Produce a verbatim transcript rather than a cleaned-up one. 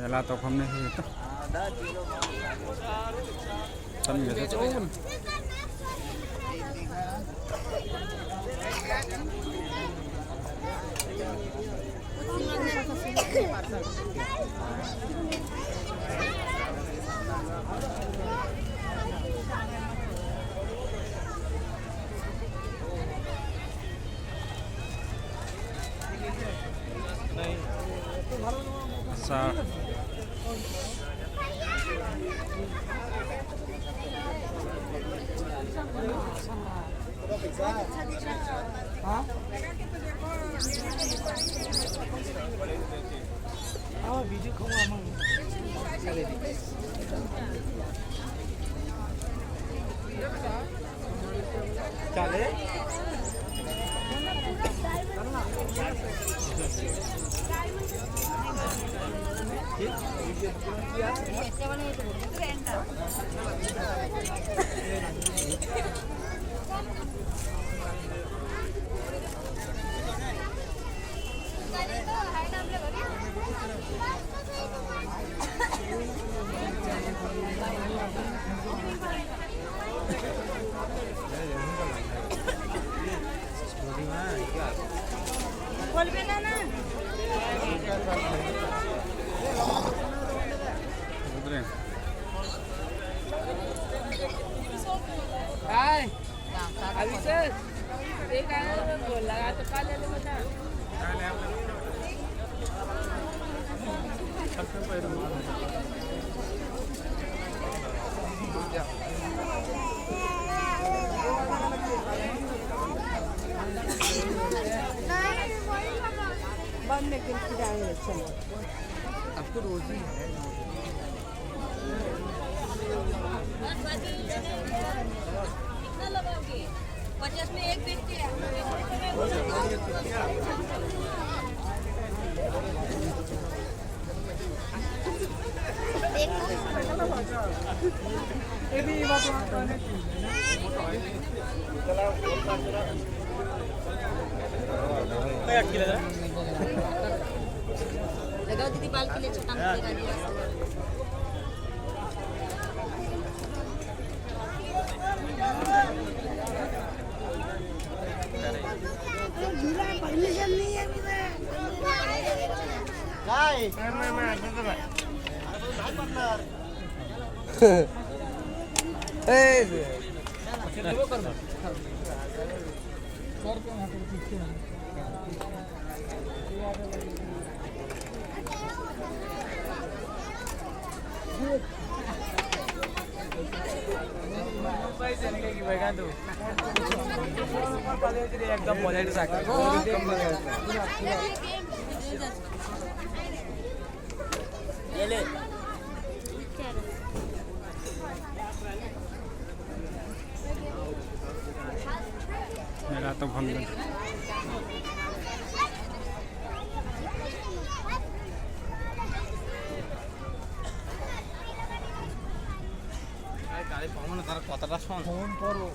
ꯃꯦꯂꯥ ꯇꯧꯐꯝꯅꯦ ꯁꯤꯁꯦ꯫ ꯆꯠꯃꯤꯟꯅꯁꯦ ꯆꯠꯂꯨꯕꯅꯤ꯫ আচাৰ। Hi. अभी सर, एक आया तो बोल लगा तो पा ले बेटा। बाद में गिर खिलाएंगे, चलो। अब तो रोज ही है। कितना लगाओगे? पचास में एक बेचते हैं। दीदी, बाल के लिए अच्छा काम करेगा, दीदी। परमिशन नहीं है अभी। काय? काय करणार? ए, एकदम पॉलिटिक्स मेरा तो भंग। গাড়ি পাবো না, তারা কথাটা শোন। ফোন করো।